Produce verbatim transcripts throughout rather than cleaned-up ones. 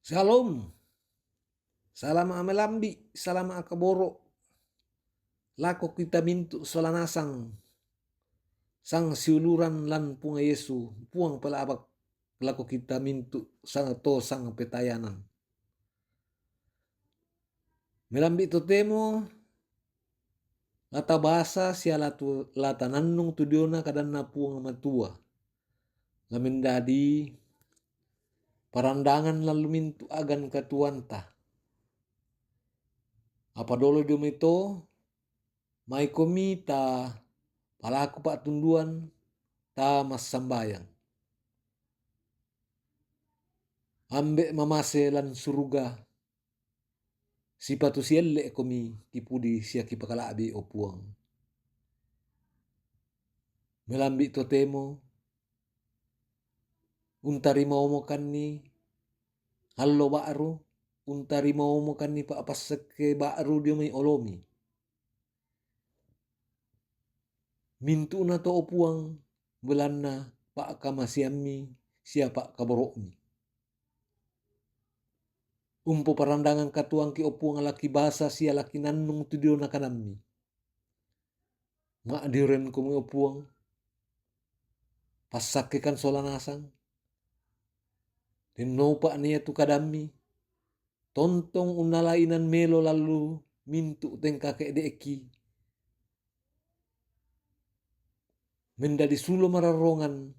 Shalom. Salama' melambi', salama' kaboro' lako kita mintu' sola nasang, sang siuluran lan Puang Yesu, Puang pela'bak lako kita mintu' sang to sang petayanan. Melambi' totemo la tabasa sia la tu-, la tanannung tu diona kadanNa Puang Matua. La mendadi parandangan lan lu mintu' agan katuoanta. Apa dolo dio mai to, maikomi ta palaku pa'tunduan, ta massambayang. Ambe' mamase lan suruga, sipatu sielle'komi kipudi sia kipakala'bi, o Puang. Melambi' totemo untarimaomokanni allo ba'ru, untarimaomokanni pa'passekke ba'ru dio mai olomi. Mintu'na to, o Puang, belanna pa'kamaseammi sia pa'kaboro'mi. Umpoparandangan katuoangki, o Puang, la kibasa sia la kinannung tu diona kadammi. Ma'diorenkomi, o Puang, passakkekan sola nasang. Dennoupa' na ia tu kadammi, tontong unnalai inan melo lan lu mintu' tengka ke'de'ki. Mendadi sulo mararrongan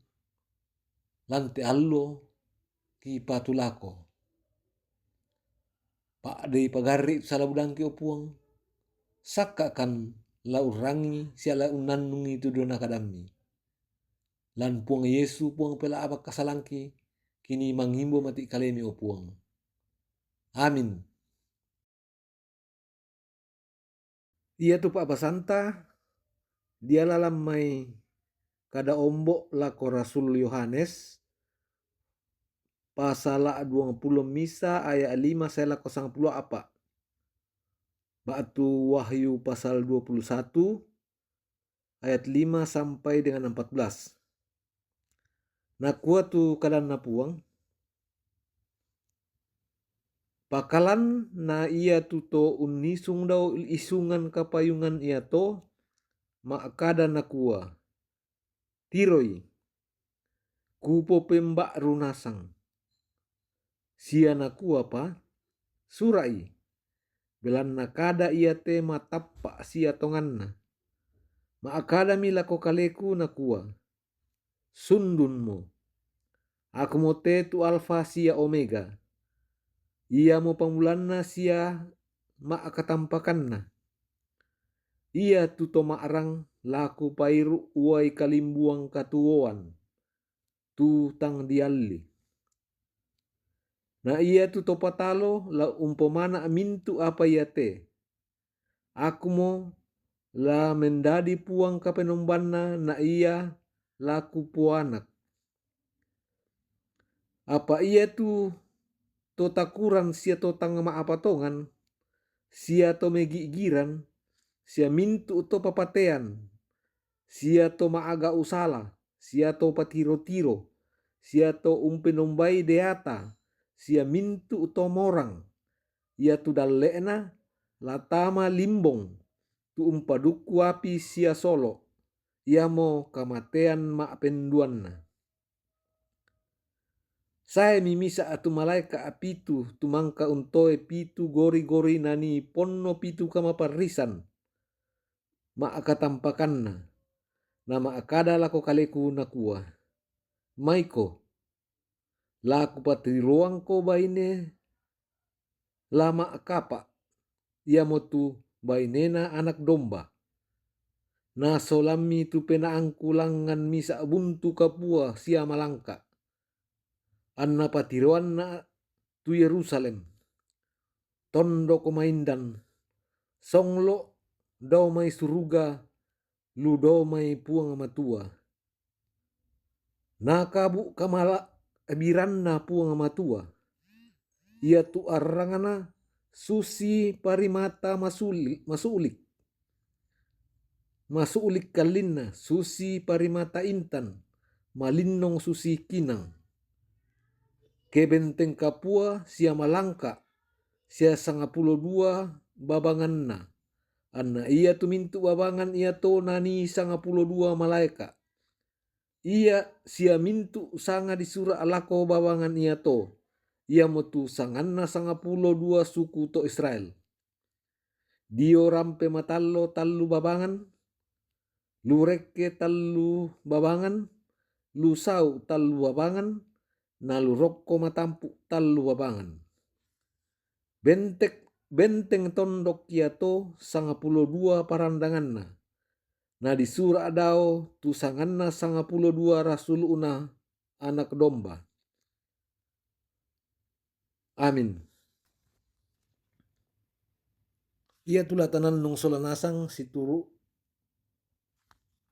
lan te allo kipatulako. Pa'dei pagarri' tu sala budangki, o Puang, sakka'kan la urrangi sia la unnannungi tu diona kadammi. Lan Puang Yesu, Puang pela'bak kasalangki, kini mangimbo mati' kalemi, o Puang. Amin. Iatu pa'basanta diala lan mai kada ombo' lako Rasul Yohanes, pasala' duangpulo misa aya' lima sae lako sangpulo a'pa'. Ba'tu Wahyu pasal duapuluh satu ayat lima sampai dengan empat belas. Nakua tu kadanNa Puang, pakalan na iatu to unnisung dao isungan kapayungan iato, ma'kada nakua, tiroi, kupopemba'ru nasang. Sia nakuapa, sura'i, belanna kada iate matappa' sia tonganna. Ma'kadami lako kaleku nakua, sundunmo. Akumo te tu Alfa sia Omega, iamo pammulanna sia ma'katampakanna. Iatu to ma'rang la kupairu' uai kalimbuang katuoan, tu tang dialli. Na iatu to patalo la umpomana' mintu' apa iate. Akumo la mendadi Puang Kapenombanna, na ia la kupoanak. Apa iatu to takuran sia to tang ma'apa tongan, sia to megi'giran, sia mintu' to papatean, sia to ma'gau' sala, sia to patiro-tiro, sia to umpenombai deata, sia mintu' to morang, iatu dalle'na la tama limbong, tu umpadukku api sia solo', iamo kamatean ma'penduanna. Saemi misa' tu malaeka' pitu tu mangka untoe pitu gori-gori nanii ponno pitu kamaparrisan ma'katampakanna, na ma'kada lako kaleku nakua, maiko, la kupatiroangko baine la ma'kapa', iamotu bainena Anak Domba. Nasolammi tu penaangku langngan misa' buntu kapua sia malangka'. Anna patiroanna tu Yerusalem, tondoko maindan, songlo' dao mai suruga, lu dao mai Puang Matua. Nakabu' kamala' biranna Puang Matua, iatu arrangna susi parimata masuli-, masulik, masulik kallinna susi parimata intan, malinnong susi kinang. Ke benteng kapua sia malangka, sia sangapulo dua babanganna. Anna ia tu mintu babangan ia to nani sangapulo dua malaeka. Ia sia mintu sanga disura lako babangan ia to, iamo tu sanganna sangapulo dua suku to Israel. Dio rampe matallo tallu babangan, lu rekke tallu babangan, lu sau tallu babangan, na lu rokko matampu tallu babangan. Bentek, benteng tondok ia to sangapulo dua parandanganna. Na disura dao tu sanganna sangapulo dua rasulu'na Anak Domba. Amin. Ia tu la tanannung sola nasang situru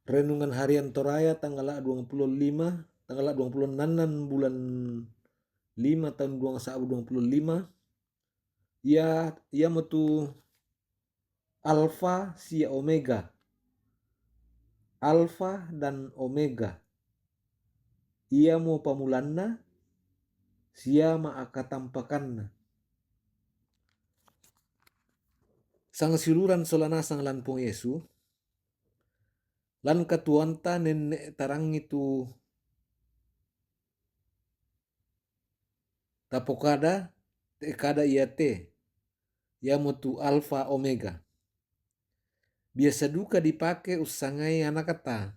Renungan Harian Toraya tanggal dua puluh lima, tanggal dua puluh enam bulan lima tahun dua ribu dua puluh lima. Ia, iamo tu Alfa sia Omega. Alfa dan Omega. Iamo pamulanna, sia maakatampakanna. Sangsiuluran sola nasang lan Puang Yesu, lan katuoanta nenne tarangi tu tapokada, te kada iate, iamo tu Alfa Omega. Biasa duka dipake ussangai anakta,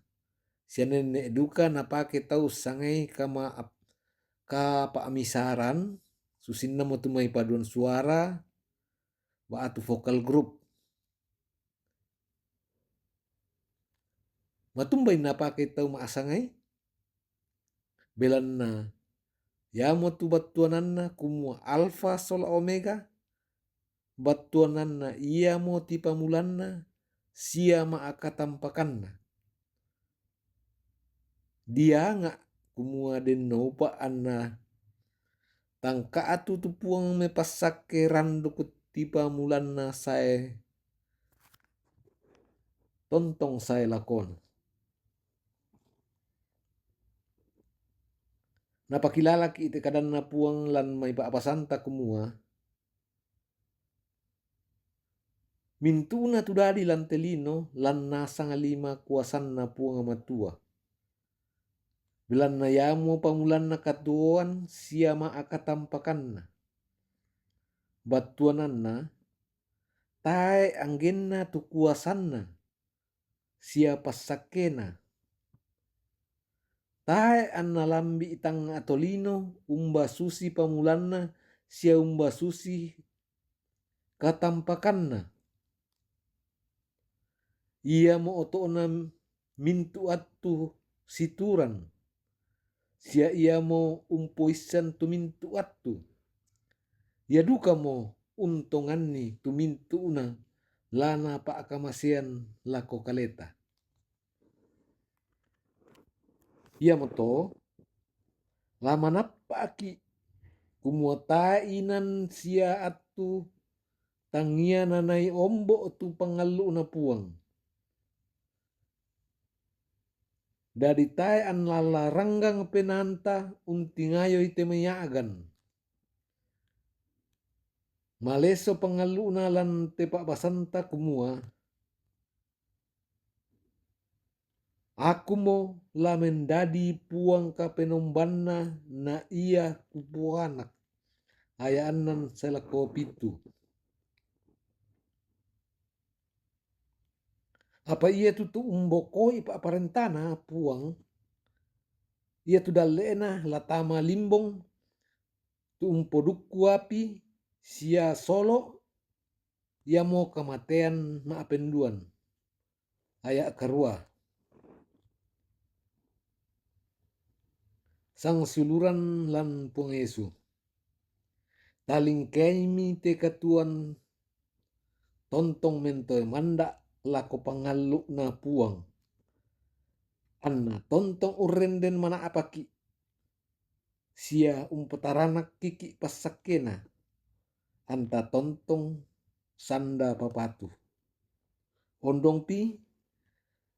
sia nenne duka napake tau ussangai kama-, kapa'misaran, susinna mo tu mai paduan suara, ba'tu vocal group. Matumbai napake tau maassangai? Belanna iamo tu battuananna kumua Alfa sola Omega, battuananna iamo tipamulanna sia maakatampakanna. Dianga kumua den naupa anna tangka'tu tu Puang mepassakke randuk tipamulanna sae tontong sae lakona. Napakilalaki te kadanna Puang lan mai pa'basanta kumua, mintu'na tu dadi lan te lino lan nasang lima kuasanna Puang Matua. Belanna iamo pamulanna katuoan sia maakatampakanna. Battuananna, tae anggenna tu kuasanna sia passakkena. Tae anna lambi tangnga tolino umbasusi pamulanna sia umbasusi katampakanna. Iamo oto'na mintu attu situran, sia iamo umpoissan tu mintu attu. Ia dukamo untonganni tu mintu'na la napa'kamasean lako kaleta. Iamoto, la manappa'ki, kumua tae inan sia attu tangia nanai ombo tu pangallu'na Puang. Dadi tae anna la ranggang penaanta untingayoi te mai a'gan. Malesso pangallu'na lan te pa'basanta kumua, Akumo la mendadi Puang Kapenombanna na ia kupoanak. Aya' annan sae lako pitu. Apa iatu tu umbokoi pa'parentana Puang, iatu dalle'na la tama limbong, tu umpodukku api sia solo, iamo kamatean ma'penduan. Aya' karua. Sangsiuluran lan Puang Yesu. Talingkeimi te katuoan tontong mentoe manda' lako pangallu'na Puang. Anna tontong urrenden mana'paki' sia umpataranakki' passakkena, anta tontong sanda papatu. Ondongpi,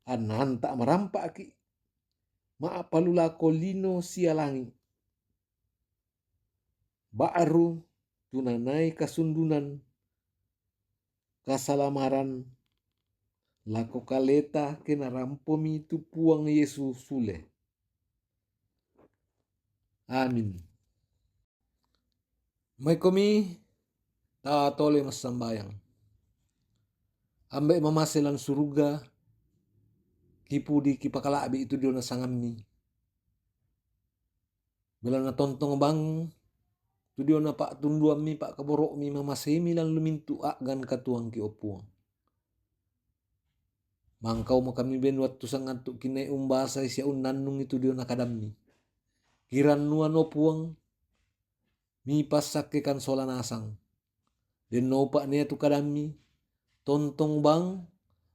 anna anta marampa'ki' ma'palu lako lino sia langi'. ba'ru tu nanai kasundunan kasalamaran lako kaleta ke narampomi tu Puang Yesus sule. Amin. Maikomi ta tole massambayang. Ambe' mamase lan suruga, kipudi kipakala'bi' tu diona sangammi. Belanna tontong bang tu diona pa'tunduammi, pa'kaboro'mi, mamaseimi lan lumintu' a'gan katuoangki, o Puang. Mangkau makami ben wattu sangattu' kinai umbasai sia unnannungi tu diona kadammi. Kirannuan, o Puang, mipassakkekan sola nasang. Dennopa nia tu kadammi, tontong bang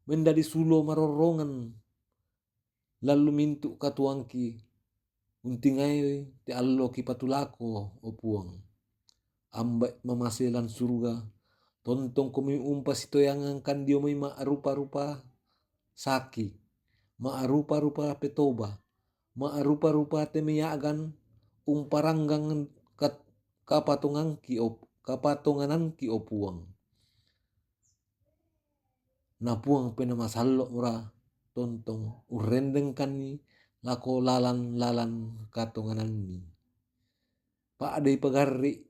mendadi sulo marorrongan lan lumintu' katuoangki, untingai te allo kipatulako, o Puang. Ambe' mamase lan suruga, tontongkomi umpasitoyangangkan dio mai ma'rupa-rupa saki, ma'rupa-rupa petoba, ma'rupa-rupa te mai a'gan umparanggang kat-, kapatongangki, o, kapatongananki, o Puang. Na Puang Penaa Masallo' mora tontong urrendengkanni lako lalan-lalan katonganammi. Pa'dei pagarri'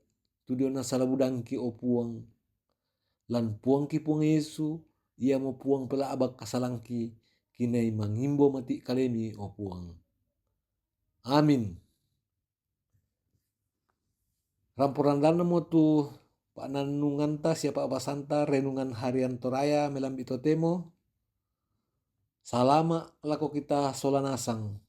tu diona sala budangki, o Puang. Lan Puangki Puang Yesu, iamo Puang pela'bak kasalangki, kinai mangimbo mati' kalemi, o Puang. Amin. Rampo-randannamo tu pa'nannunganta sia pa'basanta renungan harian Toraya melambi' totemo. Salama' lako kita sola nasang.